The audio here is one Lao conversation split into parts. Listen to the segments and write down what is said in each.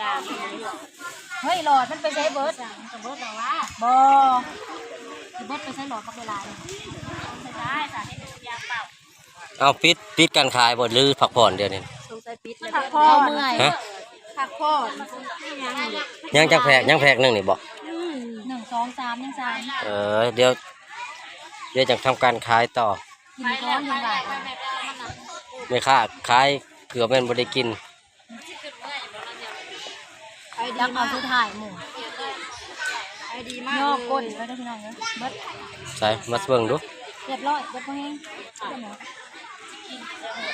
ເຮີ້ຍ ຫຼອດມັນໄປໃສເບິດ? ກະເບິດແລ້ວຫວາ? ບໍ່ ຊິເບິດໄປໃສຫຼອດບັກຫຼາຍໆ ໄດ້ສາເຮັດຢາເປົ່າ. ເອົາ ປິດ ປິດການຂາຍບໍ່ ຫຼືພັກຜ່ອນດຽວນີ້? ສົງໄສປິດແລ້ວ ພັກຜ່ອນ ເມື່ອຍ ຮະ? ພັກຜ່ອນ. ຍັງຈັກແພັກ? ຍັງແພັກໜຶ່ງນີ້ບໍ່? ອືມ ໜຶ່ງ ສອງ ສາມ ຍັງສາມ. ເອີ ດຽວ ດຽວຈັ່ງທຳການຂາຍຕໍ່. ກິນກ່ອນຈັ່ງວ່າ. ແມ່ຄ້າຂາຍເກືອບແມ່ນບໍ່ໄດ້ກິນ. ຂາຍດີມາກ ສຸດທ້າຍໝູ່ ຂາຍດີມາກ ຍໍ້ກົ້ນເລີຍ ໄປເດີພີ່ນ້ອງເດີ. ເບິດ ໃສ ມາເບິ່ງດູ. ຮຽບຮ້ອຍ ເບິດບໍ່ແຮງ.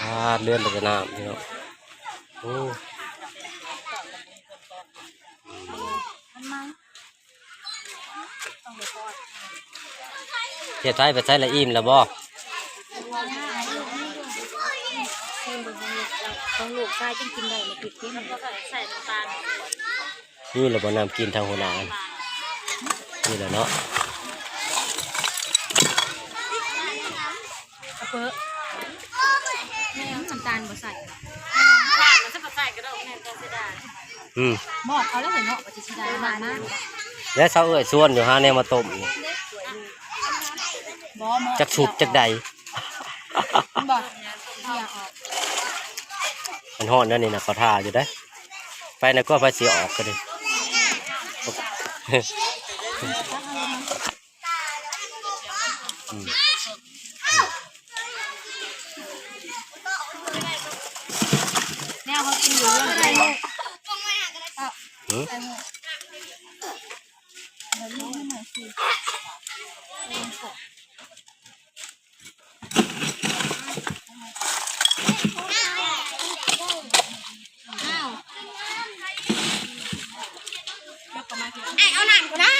ອ່າ ເລື່ອນໄປແຕ່ນ້ຳພີ່ນ້ອງ. ໂອ້ ມັນມາ ເຮັດໄທໄປໃສລະ? ອີ່ມແລ້ວບໍ່? ຂອງລູກຊາຍຈຶ່ງກິນໄດ້ ມາກິນ ໃສ່ນ້ຳຕານ. ມີແລ້ວບໍ່ນ້ຳກິນທາງຫົວໜ້າ? ມີແລ້ວເນາະ. ກະເປິ ແມ່ນ ນ້ຳຕານບໍ່ໃສ່ ຂາດແລ້ວ ໃສ່ກະດອກ ແມ່ນ ເສຍດາຍ. ອືມ ໝອດເອົາແລ້ວເນາະ ວ່າຊິເສຍດາຍ ມາ ມາ ແລ້ວຊາວເອື້ອຍຊວນຢູ່ຫາແນວມາຕົ້ມນີ້ ບໍ່ ໝອດ ຈັກສຸກຈັກໃດ ບໍ່ ເຫື່ອອອກ. ມັນຮ້ອນແນວນີ້ນະ ເຂົາຖ້າຢູ່ເດ້. ໄປນະ ກວ່າໄປຊິອອກກະດີ. ອືມ ແນວເຮົາກິນຢູ່ເຮືອນ ຫືມ ອ້າຍ ເອົານ້ຳກ່ອນນະ.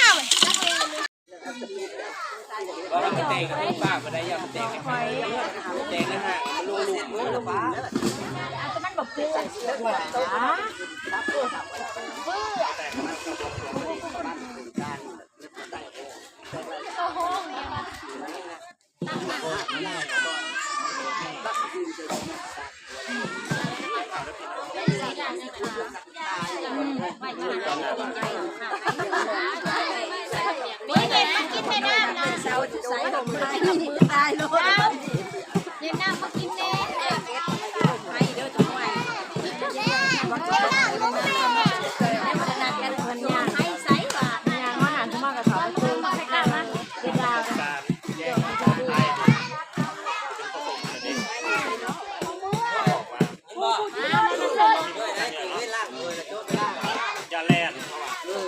ຢ່າແລ່ນ ເ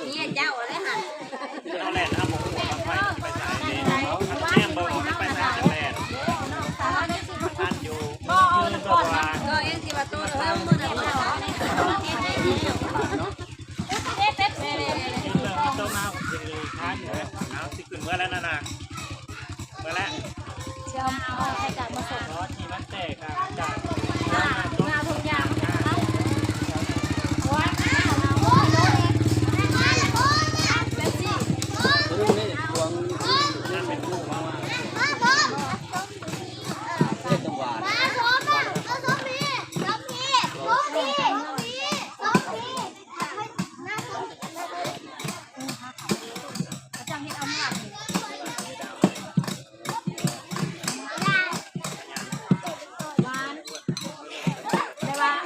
ມຍເຈົ້າເດ້ຫັ້ນ ເຮົາແລ່ນ ເຮົາບໍ່ຮູ້ວ່າໄຟໄປໃສເດ້ ແນມເບິ່ງວ່າມັນໄປໃສ ຈັ່ງແລ່ນ ມັນທັນຢູ່ ບໍ່ ເພາະວ່າ ກໍເອງຊິວ່າໂຕເຮົາມື້ນັ້ນ ເຮົາເຮັດໃຫ້ເຮົາ ເຮັດເປັບຊີ ເບິ່ງໂຕເຮົາຊິມີທັນເດ້. ເອົາ ຊິຂຶ້ນເມືອແລ້ວນະນາງ ເມືອແລ້ວ ຊິເອົາ ເອົາໄປການມາສົ່ງ ເພາະວ່າທີ່ມັນແຕກ ອາກາດ ເອົາທຸກຢ່າງ ຫວານ ແຕ່ວ່າ ເ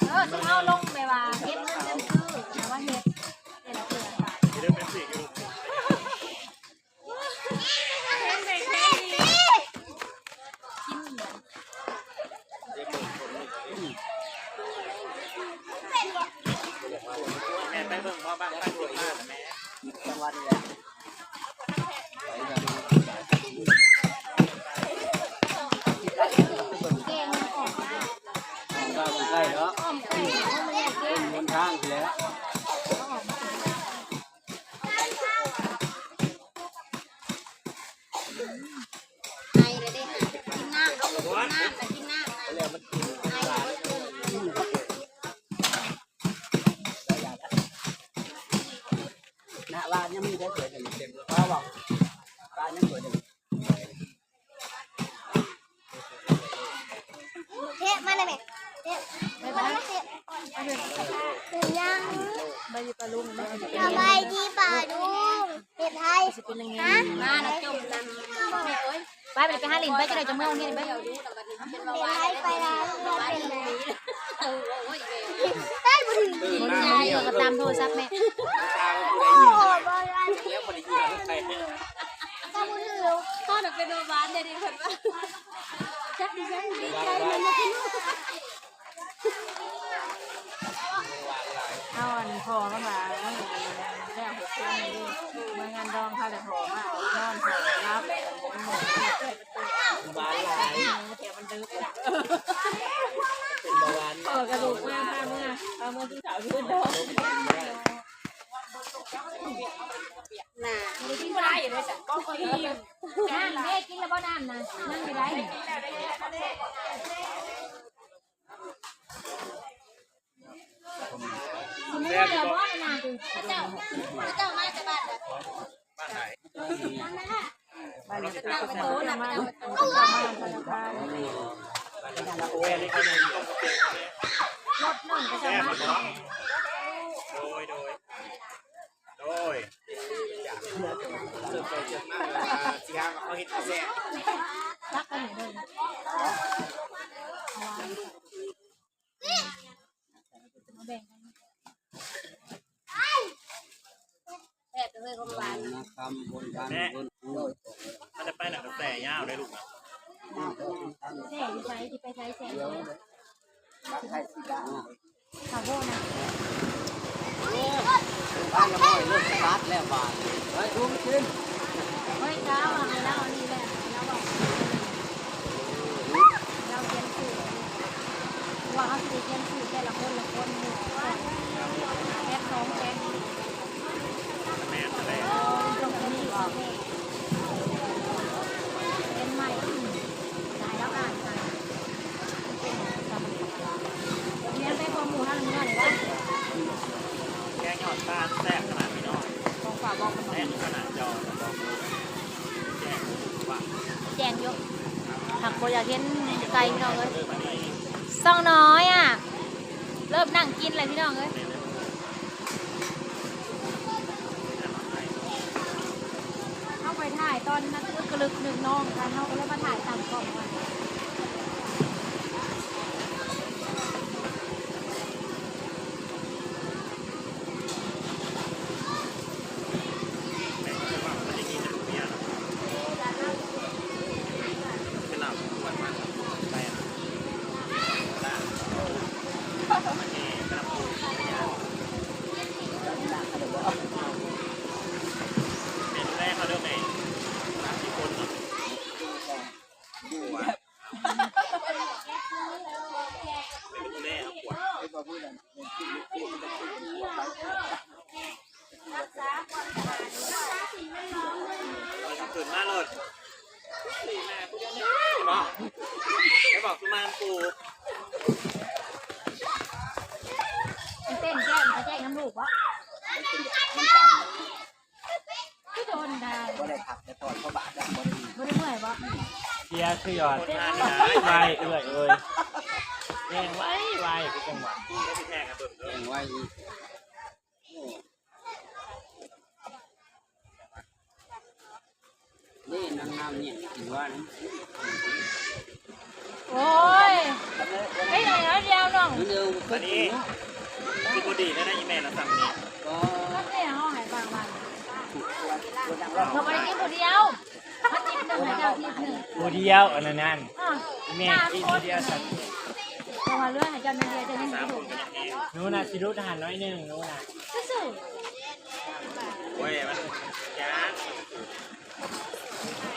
ອີ ຊຸມເຮົາລົງແບບວ່າເກັບເງິນຊື່ໆ ແຕ່ວ່າເຮັດແຕ່ລະເທື່ອ ແມ່ໄປເບິ່ງບໍ່ ບັ້ງໄຟສຸດທ້າຍແມ່ ຈັງຫວັດນີ້ແຫຼະ ໄປເບິ່ງ ບັ້ງໄຟເນາະ ຫົນທາງຊີ້ແຫຼະ. ໄອແລ້ວເດ້ ກິນນ້ຳ ເອົາລູກກິນນ້ຳ ກິນນ້ຳ ໄອແລ້ວເບິດ ນະ ວ່າຍັງມີໄດ້ຖ້ວຍໜຶ່ງ ເຕັມແລ້ວ ວ່າ ວ່າຍັງຖ້ວຍໜຶ່ງ. ເທ ມາແລ້ວແມ່ ເທ ມາແລ້ວ ເທ. ເປັນຫຍັງ? ສະບາຍດີປ້າລຸງ ສະບາຍດີປ້າລຸງ. ເຮັດໃຫ້ ຊິເປັນຫຍັງ? ຮະ? ມານະ ຈົ່ມນຳແມ່ເອີຍ. ໄປ ໄປ ໄປຫາຫຼິ້ນໄປ ຈະໄດ້ຈະເມືອໂຮງຮຽນໄປ. ເຮັດໃຫ້ໄປແລ້ວ ບໍ່ເປັນຫຍັງ. ໄດ້ບໍ່ຖືກ ດີໃຈ ກະຕາມໂທລະສັບແມ່. ໂອ້ ບໍ່ໄດ້ ແລ້ວບໍ່ໄດ້ຢູ່ນຳໃຜ. ຕາບໍ່ຖືກ ເຮົານະເປັນເບົາຫວານເດ້ ເພິ່ນວ່າ. ຈັກດີໃຈ ດີໃຈ ມັນບໍ່ເປັນ. ເອົາອັນພໍ່ມັນວ່າ ແລ້ວຫົກເດືອນນີ້ເດ້ ເມືອງານດອງເຂົາແລ້ວພໍ່ມານອນ ພໍ່ຫຼັບ. ຫວານຫຼາຍ ແຕ່ມັນດຶກ ເປັນເບົາຫວານ. ພໍ່ກະລູກມາ ພາເມືອ ພາເມືອກິນເຂົ້າຢູ່ດອງ. ໜ້າ ບໍ່ໄດ້ກິນຫຼາຍຢູ່ເດ້ ບໍ່ໄດ້ກິນ. ນ້ຳເດ້ ກິນແລ້ວບໍ່ນ້ຳນະ? ຍັງຢູ່ໃດນີ້? ຊິເມືອແລ້ວບໍ່ນະ? ເຂົາເຈົ້າ ເຂົາເຈົ້າມາຈາກບ້ານໃດ? ບ້ານໃດ? ບ້ານໃດ? ເຂົາເຈົ້າມາ ເຂົາເຈົ້າມາທະນາຄານ. ລົດໜຶ່ງເຂົາເຈົ້າມາ. ໂດຍ ໂດຍ ໂດຍ. ແຊບເລີຍ ຂອງຫວານນະ. ແມ່ ມັນຈະໄປນຳກະແສຍາວໄດ໋ລູກນະ. ແສຢູ່ໃສ? ຊິໄປໃສແສ? ເຂົາໂຫນະ ບ້ານລະນ້ອຍເລີກສະຕາດແລ້ວບາດນີ້. ໄປດູມກິນ. ໂອ້ຍ ເຈົ້າ ໃຫ້ລາວອັນນີ້ແຫຼະ ໃຫ້ລາວບອກ ລາວຂຽນຊື່ ວ່າເຮົາຊິໄດ້ຂຽນຊື່ແຕ່ລະຄົນລະຄົນ ແປັດສອງແປດ. ແມ່ນແຫຼະ ເປັນໃໝ່ ໃຫ້ລາວອ່ານໃຫ້. ແກງຍອດຕານແຊບຂະໜາດພີ່ນ້ອງ. ຂອງຝາກບອກ ແຊບຂະໜາດເຈົ້າ. ແຈງຢູ່ ຫາກບໍ່ຢາກເຫັນໄກ່ພີ່ນ້ອງເອີຍ. ຊ່ອງນ້ອຍອະ ເລີ່ມນັ່ງກິນແລ້ວພີ່ນ້ອງເອີຍ. ເຮົາໄປຖ່າຍຕອນນັ້ນ ກະລຶກນຶກນ້ອງກັນ ເຮົາກະເລີຍມາຖ່າຍຕາມກ້ອງ. ເມນູແລກເຮົາເດີແມ່ ສາມສີ່ຄົນເນາະ. ຂຶ້ນມາໂລດ ໄປບອກ ໄປບອກສຸມານປູ່. ມັນເຕັ້ນແຈ້ງ ໄປແຈ້ງນຳລູກບໍ? ຄືໂດນໄດ໋ ບໍ່ໄດ້ພັກໄດ້ຜ່ອນ ເພາະວ່າຍັງບໍ່ໄດ້ ບໍ່ໄດ້ເມື່ອຍບໍ? ເສຍຄືຍອດ ໄວເອື້ອຍເອີຍ ແຮງໄວ ໄວຄືຈັງຫວະ ແຮງໄວອີກ. ນີ້ນາງງາມນີ້ກິນວ່ານະ. ໂອ້ຍ ເຮັດຫຍັງແລ້ວດຽວນ້ອງ ອັນນີ້ຊິບໍ່ດີແລ້ວນະ ອີແມ່ລະຊ່ຳນີ້. ກໍແມ່ເຮົາໃຫ້ບາງວັນ ເຮົາບໍ່ໄດ້ກິນຜູ້ດຽວ ເຮົາຈິບໜຶ່ງໃຫ້ເຈົ້າຈິບໜຶ່ງ ຜູ້ດຽວ ອັນນັ້ນ ອ່າ ອີແມ່ກິນຜູ້ດຽວຊັ້ນ ເພາະວ່າເຫຼືອໃຫ້ເຈົ້າໜ້ອຍດຽວ ເຈົ້າຍັງບໍ່ໄດ້ດູດ. ໜູນະຊິດູດອາຫານໜ້ອຍໜຶ່ງ ໜູນະ ຊື່ໆ. ໂອ້ຍ ມັນຍາກ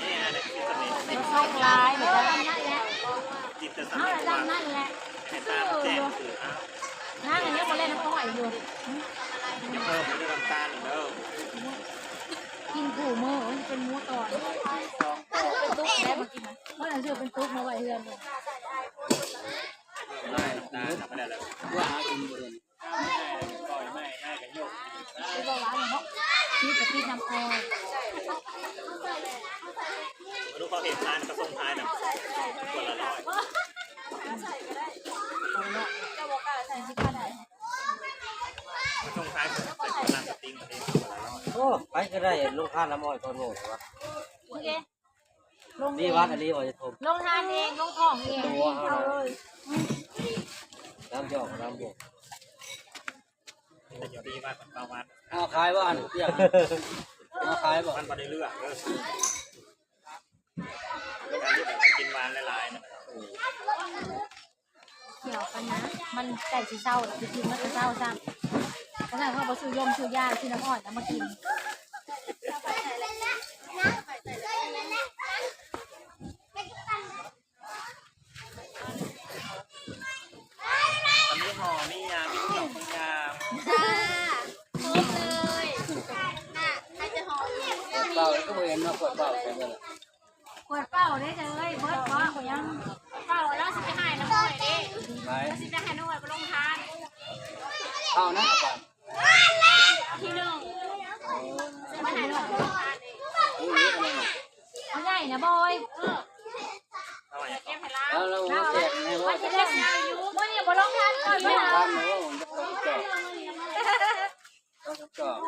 ນີ້ນະ ກິນແຕ່ສຳນີ້ ບໍ່ຊົກຫຼາຍເດີ ກິນແຕ່ສຳນີ້ ເອົາລະ ຕາມນັ້ນແຫຼະ ໃຫ້ຕາແຈ້ງຊື່ໆ. ນາງຍັງບໍ່ເຫຼັ້ນນຳອ້ອຍຢູ່ ຢ່າເພີ່ມເລື່ອງນ້ຳຕານເດີ ກິນຄູ່ມື້ ໂອ້ຍ ເປັນໝູຕອນ ເປັນຕຸກແລ້ວ ບໍ່ກິນນະ ບໍ່ໄດ້ຊື້ເປັນຕຸກມາໄວ້ເຮືອນ. ໄດ້ ໄດ້ ໄດ້ແລ້ວ ວ່າກິນບໍ່ໄດ້ ບໍ່ຫວານເນາະ ຊິໄປກິນນ້ຳອ້ອຍ ມາດູເຂົາເຮັດທານກະສົ່ງທ້າຍນຳ ຄົນລະຮ້ອຍ ເອົາເນາະ ເຈົ້າບໍ່ກ້າໃສ່ ຊິຄ່າໄດ້. ໄປກໍໄດ້ ລົງທານນ້ຳອ້ອຍກ່ອນໂຫດວ່າ ໂອເຄ ລົງເອງ ນີ້ວັດອັນນີ້ວ່າຈະທົບ ລົງທານເອງ ລົງທ້ອງເອງ ຕົວເຮົານະ ເອີ ນ້ຳຢອກ ນ້ຳບົກ ແຕ່ຢູ່ທີ່ວັດເຂົາວັດ ເອົາຂາຍບໍ່ອັນ ເອົາຂາຍບໍ່ ມັນບໍ່ໄດ້ເລືອກເດີ ກິນຫວານຫຼາຍໆນະ ດຽວກັນນະ ມັນໃກ້ຊິເຊົ້າແລ້ວ ໄປກິນມັນກໍເຊົ້າຊ້ຳ ເພາະນັ້ນເຮົາບໍ່ຊື້ຢົງຊື້ຢາ ຊື້ນ້ຳອ້ອຍນຳມາກິນ. ອັນນີ້ຫອມມີຫຍັງ ມີຂະໜົມມີຫຍັງ ຈ້າ ຄອບເລີຍ ນະ ໃຜຈະຫອມອີກ ຂວດເປົ່າກໍບໍ່ເຫັນເນາະ ຂວດເປົ່າໃສ່ເບິ່ງ ຂວດເປົ່າເດ້ເຈົ້າເອີຍ ເບິດບໍ່ ຍັງເປົ່າ ລາວຊິໄປໃຫ້ນ້ອງອ້ອຍເດ້ ໄປ ລາວຊິໄປໃຫ້ນ້ອງອ້ອຍໄປລົງທານ ເອົານະ ທີໜຶ່ງ ຊິໄປໃຫ້ນ້ອງອ້ອຍໄປລົງທານເດ້ ເອົາໃຫຍ່ນະບອຍ ເອີ ເອົາໃຫ້ລາວ ເອົາ ລາວເອົາມາແຈກໃຫ້ ວ່າຊິໄດ້ໃຫຍ່ຢູ່ ມື້ນີ້ບໍ່ລົງທານກ່ອນ ບໍ່ລົງທານເນາະ ຕ້ອງຈອກ ຕ້ອງຈອກ.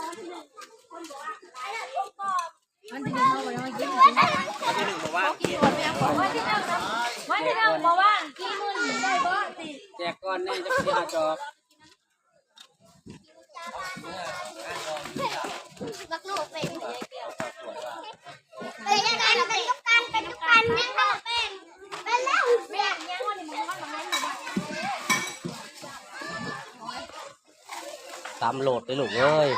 ວັນທີໜຶ່ງເຮົາກໍຍັງກິນຢູ່ ວັນທີໜຶ່ງບໍ່ວ່າງ ວັນທີໜຶ່ງ ວັນທີໜຶ່ງບໍ່ວ່າງ ກິນມື້ນີ້ໄດ້ບໍ່ ແຈກກ່ອນແດ່ ຈັກຊິຫາຈອກ ບັກລູກເປັນ ເປັນນຳກັນ ເປັນນຳກັນ ເປັນນຳກັນ ເປັນນຳກັນ ເປັນແລ້ວ ແມ່ນຍັງ ຕຳໂລດເດ້ລູກເອີຍ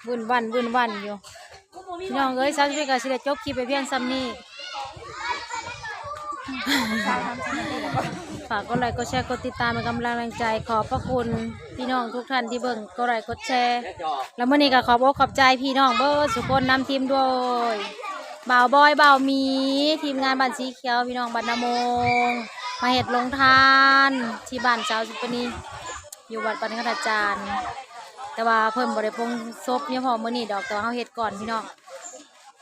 ວຶ່ນວັ່ນວຶ່ນວັ່ນຢູ່ ພີ່ນ້ອງເອີຍ ສາວສະເປັນກໍຊິໄດ້ຈົບຄລິບໄປພຽງສ່ຳນີ້ ຝາກກົດໄລກົດແຊ ກົດຕິດຕາມເປັນກຳລັງແຮງໃຈ ຂອບພະຄຸນພີ່ນ້ອງທຸກທ່ານທີ່ເບິ່ງ ກົດໄລກົດແຊ ແລ້ວມື້ນີ້ກໍຂອບອົກຂອບໃຈພີ່ນ້ອງເບິດສູ່ຄົນນຳທີມໂດຍ ບ່າວບອຍ ບ່າວໝີ ທີມງານບ້ານສີຂຽວ ພີ່ນ້ອງບ້ານນາໂມງ ມາເຮັດໂຮງທານທີ່ບ້ານສາວສຸປະນີ ຢູ່ວັດປານຄັນອາຈານ ແຕ່ວ່າເພິ່ນບໍ່ໄດ້ປົງສົບຍາມພໍມື້ນີ້ດອກ ແຕ່ວ່າເຮົາເຮັດກ່ອນພີ່ນ້ອງ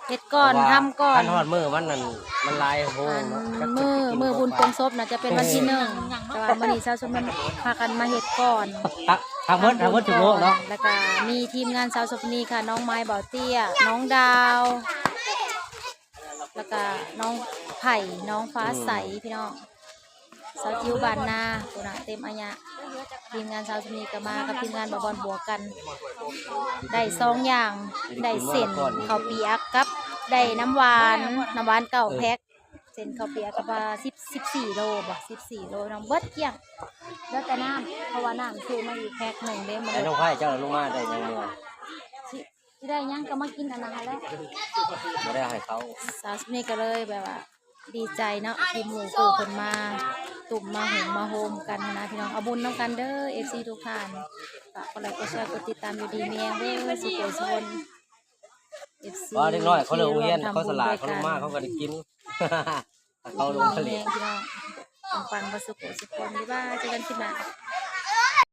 ເຮັດກ່ອນ ເພາະວ່າ ທຳກ່ອນ ຄັນຮອດມື້ມັນນັ້ນ ມັນຫຼາຍໂຮງເນາະ ອັນມື້ ມື້ບຸນປົງສົບນະຈະເປັນວັນທີໜຶ່ງ ແຕ່ວ່າມື້ນີ້ຊາວຊຸມນັ້ນພາກັນມາເຮັດກ່ອນ ທັງ ທັງເບິດ ທັງເບິດທຸກໂຮງເນາະ ແລ້ວກະມີທີມງານສາວສຸປະນີຄ່ະ ນ້ອງໄມ້ ບ່າວເຕ້ຍ ນ້ອງດາວ ແລ້ວກະນ້ອງໄຜ່ ນ້ອງຟ້າໃສ ອືມ ພີ່ນ້ອງ ສາວຈິວບ້ານນາ ພຸ້ນນະ ເຕັມອາຍະ ທີມງານສາວຊຸມນີ້ກໍມາກັບທີມງານບ່າວບອນບວກກັນ ໄດ້ສອງຢ່າງ ໄດ້ເສັ້ນເຂົ້າປຽກກັບໄດ້ນ້ຳຫວານ ນ້ຳຫວານເກົ້າແພັກ ເສັ້ນເຂົ້າປຽກກັບວ່າສິບ ສິບສີ່ໂລບໍ່ ສິບສີ່ໂລ ນ້ອງເບິດກ້ຽງ ເຫຼືອແຕ່ນ້ຳ ເພາະວ່ານ້ຳຊື້ມາອີກແພັກໜຶ່ງເດ້ ໃຫ້ນ້ອງໄຜ່ເຈົ້າລົງມາໄດ້ຫຍັງເມືອ ຊິ ຊິໄດ້ຫຍັງກໍມາກິນອັນນັ້ນຫັ້ນແຫຼະ ບໍ່ໄດ້ໃຫ້ເຂົາ ສາວຊຸມນີ້ກໍເລີຍແບບວ່າດີໃຈເນາະ ທີ່ໝູ່ຄູ່ເພິ່ນມາຕຸ້ມມາໂຮມມາໂຮມກັນຫັ້ນນະ ພີ່ນ້ອງ ເອົາບຸນນຳກັນເດີ ເອັຟຊີ ທຸກທ່ານ ຝາກກົດໄລກົດແຊ ກົດຕິດຕາມ ຢູ່ດີມີແຮງເດີ ສຸຂູສຸຄົນ ເອັຟຊີ ວ່າເດັກນ້ອຍເຂົາເລີກໂຮງຮຽນ ເຂົາສະຫຼາດ ເຂົາລົງມາເຂົາກໍໄດ້ກິນ ເຂົາລົງທະເລ ຢູ່ດີມີແຮງ ພີ່ນ້ອງ ປັງໆ ເບິດສຸຂູສຸຄົນ ບາຍບາຍ ເຈີກັນຄລິບໜ້າ.